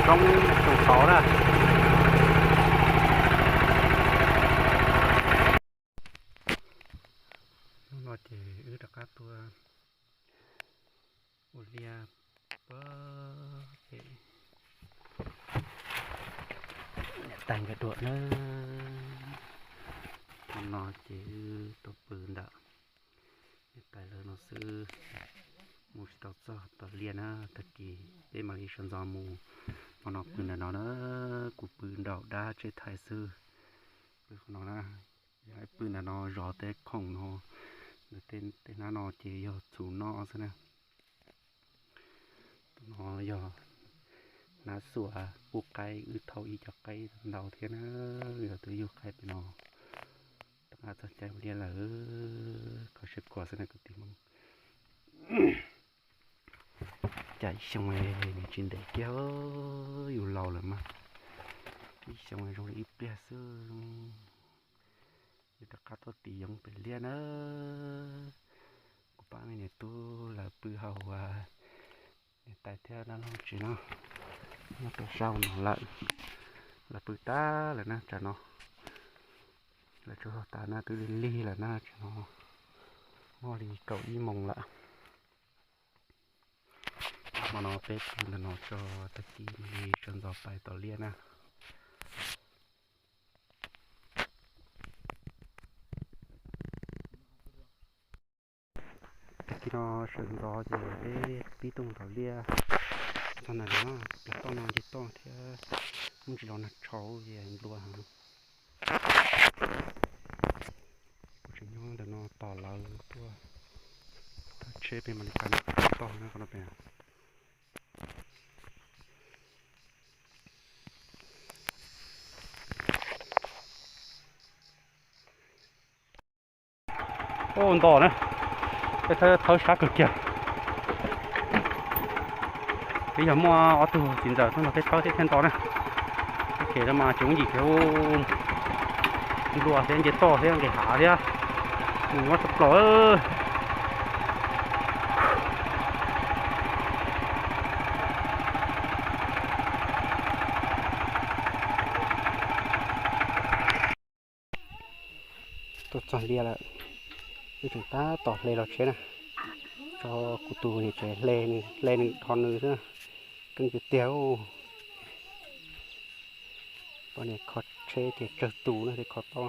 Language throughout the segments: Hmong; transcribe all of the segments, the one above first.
Roob tus tod na. Hnub no ces wb rov qab tuaj ua liaj pem niam tais nkawd dua na. Hnub no ces wb tuaj pw ntawm niam tais lawv no xwb, mus tsis tau txog tom liaj na. Tag kis peb mam li sawv ntxov mus hmo no pw ntawm no na. Kuv pw nraum dab tsheb thaiv xwb, pw qhov no na. Yog pw ntawm no zov tej khoom no, tej hnab no ces yog txhuv noj xwb na. Tus no yog hnab xuas pub qaib, wb thau ib co qaib ntau thiab na, yog twb yug qaib pem no rov qab txog caij ua liaj lawm. Kho siab khuav xwb na kwv tij Hmoob. Cas ib xyoo nws tsis ntev kiag, yus laus lawm mas ib xyoo zoo li ib pliag xwb. Yus rov qab tuaj tiv yoov pem liaj na. Kuv pab me niam tub lawv pw hauv niam tais thiab dab laug tsev no, nyob rau sab no lawm. Lawv pw tag lawm na tsam no. Lawv tsaug zog tas na, twb lig lig lawm na tsam no, muaj li kaum ib moos lawm. Hmo no peb pw ntawm no tso, tag kis mam li sawv ntxov pais tom liaj na. Tag kis no sawv ntxov ces peb pib tuaj mus tom liaj. Txog ntawm no, plag toj no nce toj thiab, muaj ntsis los nag tshauv ces nplua heev. Kuv tseem nyob ntawm no tos lawv tuaj thauj tsheb peb mam li pais toj na qhov no pem. Ub, nto na, peb thawb thawb sab kawg kiag. Peb yog muaj ob tug txiv ntxawm tuaj nrog peb thawb thiab thiaj nto na. Ces no mas tseem yim kiag, nplua thiab nce toj thiab nqis hav thiab, mus muab tshaj plaws. Tuaj txog liaj lawm, wb tseem tab tom hle los tsheb na. Tso kuv tus niam tsev hle, hle nws dhos nws xwb, keej tiag tiag. Poj niam kho tsheb ces tsawg tus na thiaj kho tau.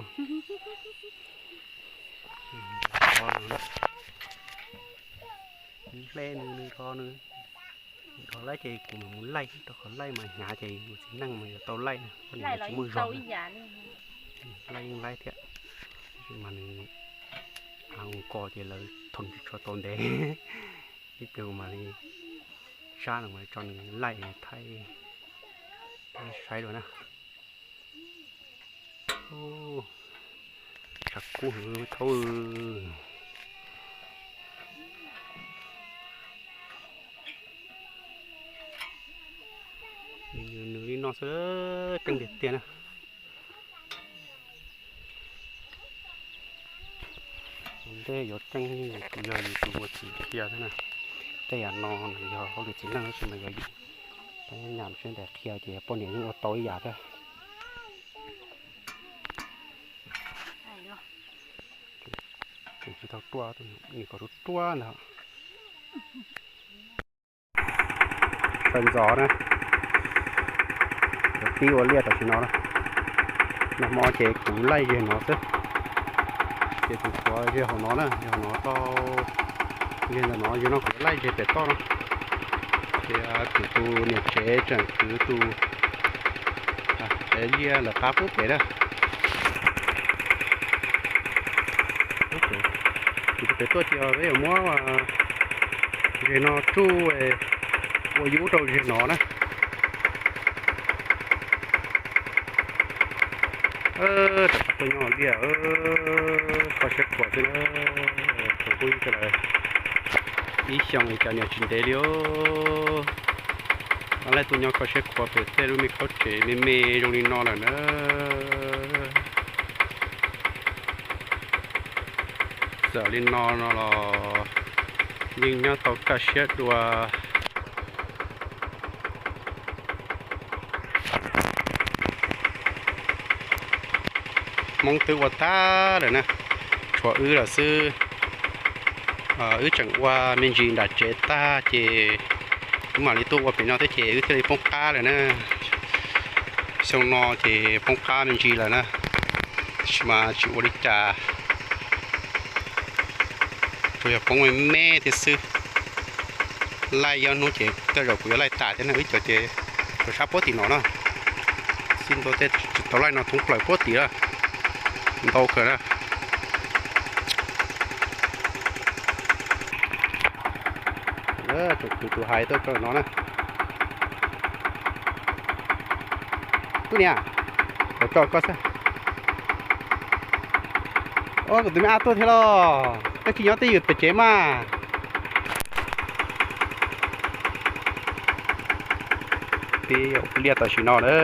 Hle nws, nws dhos nws. Dhos laij ces kuv mam mus laij rau qhov laij mas hnyav ces yus txiv neej mas yuav tau laij na, poj niam tsis muaj zog. Laij yeej laij thiab, mas nws mus kos ces lawv thoom tsis tshua tau ntev. Ib pliag mam li sab no mam li tso nws laij thaij saib dua na. Tshav kub heev thaub. Nws li no xwb, keej tiag tiag na. Ua ntej yuav tseeb, yus tus yog yus tus ua txiv qhia thiab na. Tej yam no nws yog hauj lwm txiv neej tab sis mas yog yus tab nyam siab ntev qhia ces poj niam yeej ua tau ib yam thiab. Tseem tsis tau ruaj, nws kom ruaj ruaj ntag. Sawv ntxov na, yuav pib ua liaj tam sim no na. Nag hmo ces kuv laij zeg no xwb, ces kuv tuav zeg hauv no na, zeg hauv no tau, zeg ntawm no, zeg no kuv laij zeg pem toj no. Ces kuv tus niam tsev tseem kwv tus pem liaj lawv qab pub pem na. Kuv tus pem tuaj ces peb yuav muab zeg no tsuj ua yub rau zeg no na. Rov qab tuaj nyob liaj, kho siab khuav xwb na. Tsoom phooj ywg sawv daws, ib xyoos li cas niam tsis ntev li os. Mas laij tuaj nyob kho siab khuav pem tej lub me khaub tsev me me zoo li no lawm na. Txawm li no no los yeej nyob tau kaj siab dua. Hmoob twb ua tag lawm na, tshuav wb lawm xwb. Wb tseem ua me ntsis nram tsev tag ces wb mam li tuaj ua pem no thiab ces wb thiaj li poob qab lawm na. Xyoo no ces poob qab me ntsis lawm na, tab sis mas tsis ua li cas, tsuas yog poob me me thiab xwb. Laij ib hnub ces tej zaum kuv yuav laij tas thiab na, wb cov ces cov sab puag tim no na, xib ntua tej tsis tau laij no thoob plaws puag tim lawm, ntau kawg na. Tsoom kwv tus hais tuaj tso no na. Tub niam, los tso koj xwb. Ob, kuv tus me ab tuaj thiab los, koj tsis nyob twj ywm pem tsev mas. Peb ua liaj tam sim no na.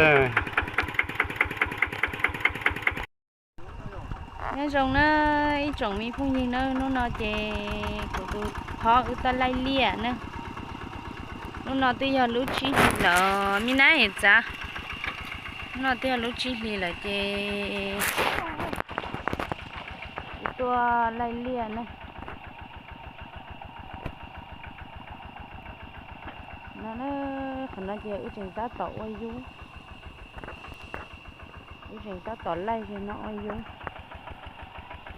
Nyob zoo na ib tsoom me phooj ywg na, hnub no ces kuv tus thov wb tuaj laij liaj na. Hnub no twb yog lub tsib hlis lawm me nab txav. Hnub no twb yog lub tsib hlis lawm ces kuv tuaj laij liaj na. No, qhov no ces wb tseem tab tom ua yub, wb tseem tab tom laij zog no ua yub.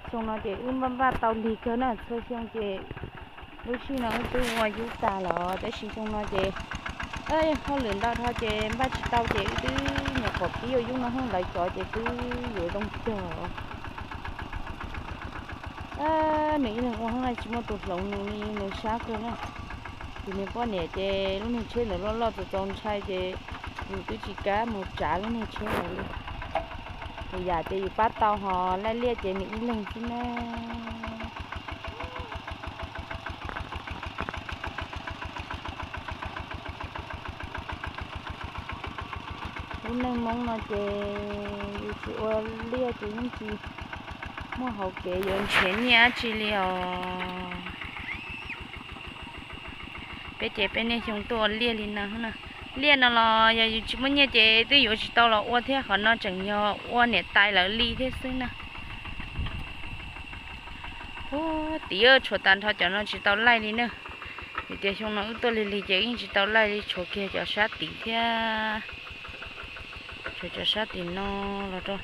Xyoo no ces wb npaj npaj tau lig kawg na, txhua xyoo ces lub sij no wb twb ua yub tas lawm tab sis xyoo no ces hauj lwm ntau dhau ces npaj tsis tau ces wb twb nyuam qhuav pib ua yub no, hauj lwm ntawd cov ces twb yuav zoo cog. Nws ib leeg ua hauj lwm tsis muaj tus hloov nws li, nws sab kawg na. Ces nws poj niam ces lub niag tsheb ntawd loj loj txaus txaus ntshai ces yus twb tsis kam mus tsav lub niag tsheb ntawd li. Yus yam ces yus pab tau, ho laij liaj ces nws ib leeg xwb na. Lub neej Hmoob no ces yus tsis ua liaj ces yeej tsis muaj hauv kev yuav nrhiav nyiaj dab tsi li os. Peb ces peb niaj xyoo tuaj ua liaj li no na. Liaj no los yog yus tsis muaj nyiaj ces twb yuav tsis tau los ua thiab, qhov no tseem yog ua niam tais lawv li thiab xwb na. Ub, tim tshuav tag nrho cov no tsis tau laij li na. Vim tias xyoo no wb tuaj lig lig ces yeej tsis tau laij li, tshuav kiag cov sab tid thiab. Tshuav cov sab tim no los rau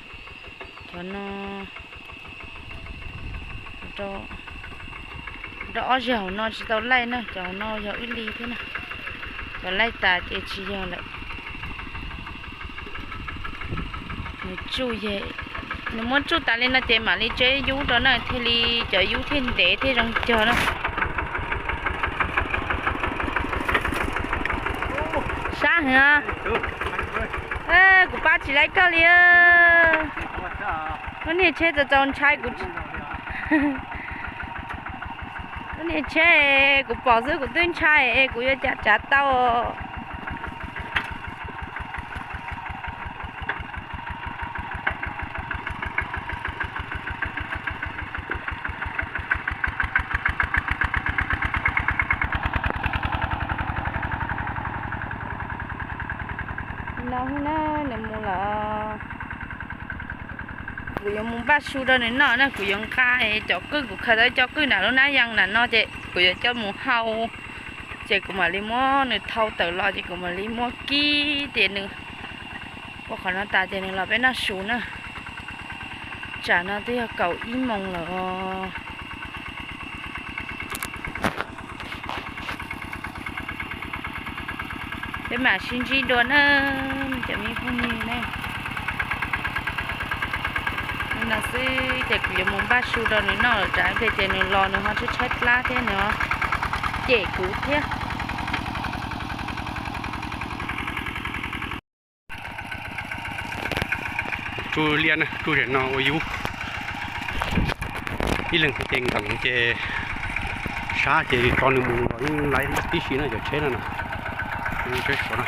cov no, rau ob zeg hauv no tsis tau laij na, cov hauv no yog wb li thiab na. Cov laij tas ces tsis yog lawm. Nws tsuj, nws muab tsuj tas li no ces mam li tseb yub rau na, thiaj li cov yub thiaj ntev thiaj zoo cog na. Sab heev. Kuv pab tsis laij koj li. Lub niag tsheb txaus txaus ntshai kuv. Lub niag tsheb kuv pom xwb kuv twb ntshai es kuv yuav cas tsav tau. No na, nws mus lawm. Kuv yuav mus npaj su rau nws noj na, kuv yuav nqa cov qwj, kuv khaws tau cov qwj nram lub nab yas nram no ces kuv yuav coj mus hau, ces kuv mam li muab nws thau tawm los ces kuv mam li muab kib ces nws ua qhov no tas ces nws los peb noj su na. Tsam no twb yog kaum ib moos lawm os. Peb mam sib ntsib dua na, cov me phooj ywg ne. No xwb ces kuv yuav mus npaj su rau nws noj lawm, tsam ib pliag ces nws los nws ho tshaib tshaib plab thiab nws ho cem kuv thiab. Tsuj liaj na, tsuj zem no ua yub. Ib leeg ces nkees ces sab ces tso nws mus los yeej laib tib si na cov tsheb no na. Tsheb suav no.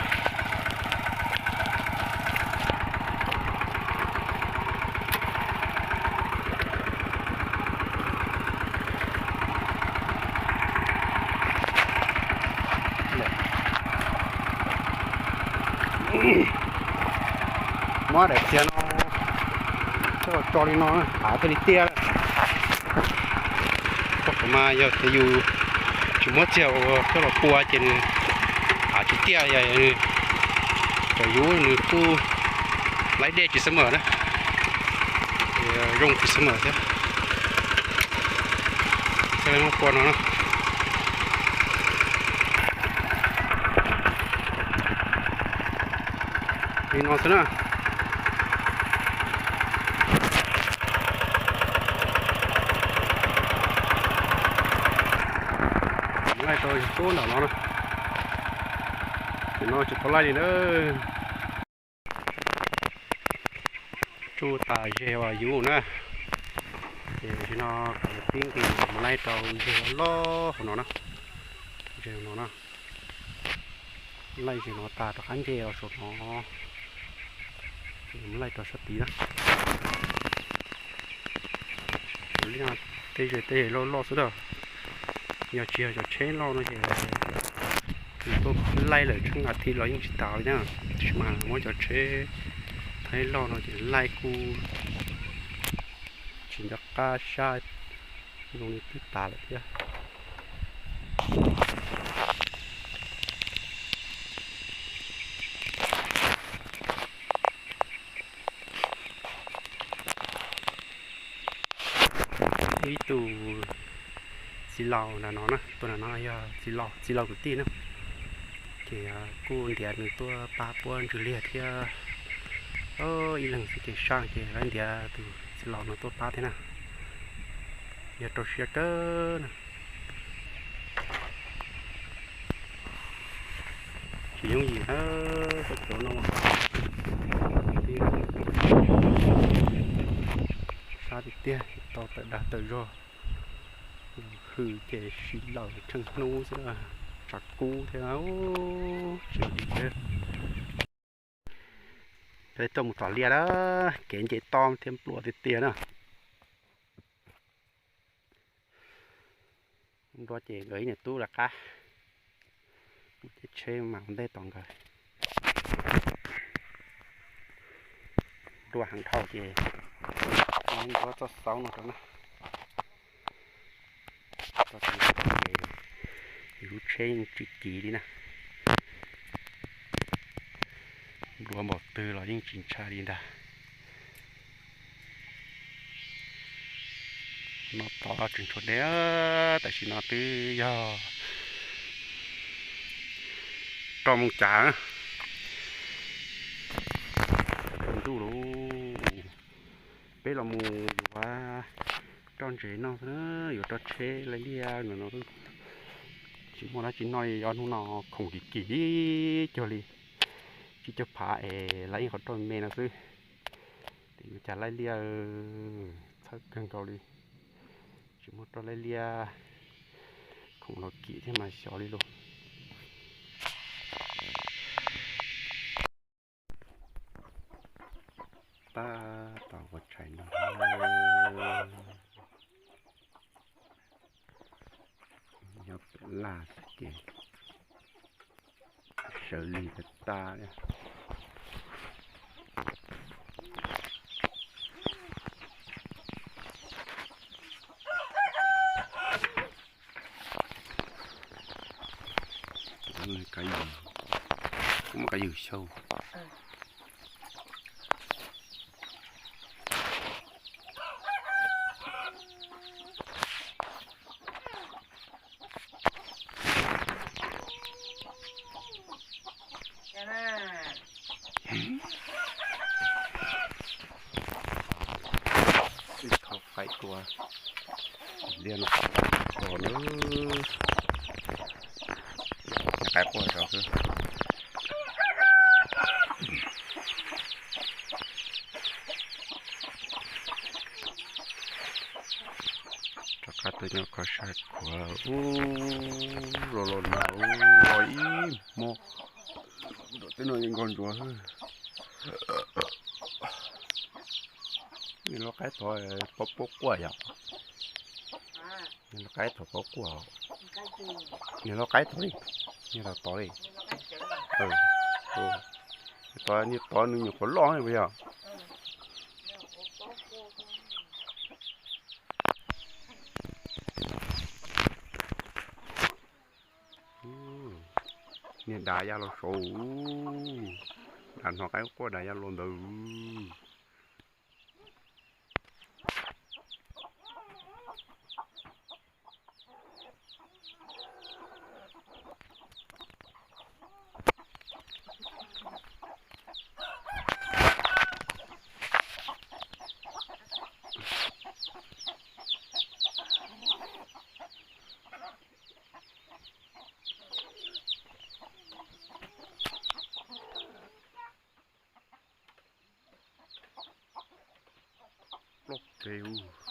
Muab daim txiag no Tso li no hav thiaj li tiaj. Txoj qhov mas yog tias yus tsis muab txiag ua coj los pua ces nws hav tsis tiaj, cov yus nws kuj laib dej tsis xab mawm na, zoo tsis xab mawm thiab. Thiaj li muab pua no na. Li no xwb na. Laij rau tub nram no na. Tam no tsis tau laij li na. Tsuj tas zeg uas yus na, ces tam sim no kuv tib nqis mus laij rau zeg loj loj hauv no na. Zeg no na, laij zeg no tas rov qab nce los saum no, mus laij rau sab tid na. Tej ze tej ze loj loj xwb na. Yog tsis yog cov tsheb loj no ces nws tuaj laij lawm tsheej a thiv los yeej tsis tas li na. Tab sis mas muab cov tsheb Thaib loj no ces laij kuj tsis nco qab sab, zoo li twb tas lawm thiab. Ib tug txiv laus nram no na, tus nram no yog txiv laus, txiv laus kwv tij na. Ces kuj ntiav nws tuaj pab puab ntsws liag thiab. Ib leeg xwb ces saj ces lawv ntiav tus txiv laus no tuaj pab thiab na. Yog rau siab kawg na. Tsis yooj yim na, koj cov no sab tiag tiag, tau tawm dag tawm zog, hws ces si lawm tsheej hnub xwb, tshav kub thiab, tsis yooj yim thiab. Peb tuaj mus tom liaj lawm, kev nce toj thiab npluaj tiag tiag na. Nruab ces nkawd ib niam tub lawv qab, ces tsheb mas ua ntej tos nkawd. Nruab heev dhau ces nruab txoj xaub no rau na. Txoj xaub no ces lub tsheb yeej tsis kiv li na. Nruab npaum twg los yeej tsis ntshai li ntag. No tod tseem tshuav deb, tam sim no twb yog rau moos cas ntuj lauj. Peb los mus yuav roj ntses noj xwb, yuav roj tsheb laij liaj no, tsis muaj dab tsi noj li, ob hnub no khoom kim kim cuag li tsib caug phav es laij ib qhov roj me no xwb. Ces yuav cas laij liaj txhawj kawg nkaus li, tsis muaj roj laij liaj, khoom los kim thiab mas xyov li lauj. Tab tom ua tshais no, nyob pem laj xwb ces sawv lig tag tag li. Kuv muab kab ywg xyaw. Ib thov qaib tua liaj no, tua na, qaib quaj zog xwb. Rov qab tuaj nyob kho sab khuav ub, los los no ub, los ib hmo, tej no yeej nkauj ntsuav xwb. Niag lau qaib tod paub quaj yom? Niag lau qaib tod paub quaj. Niag lau qaib tod li, niag tod tod li. Tod, niag tod nws nyuam qhuav loj puas yog? Niag dav ya los saud, dav hnov qaib quaj dav ya los ntawd. Plaub kev u.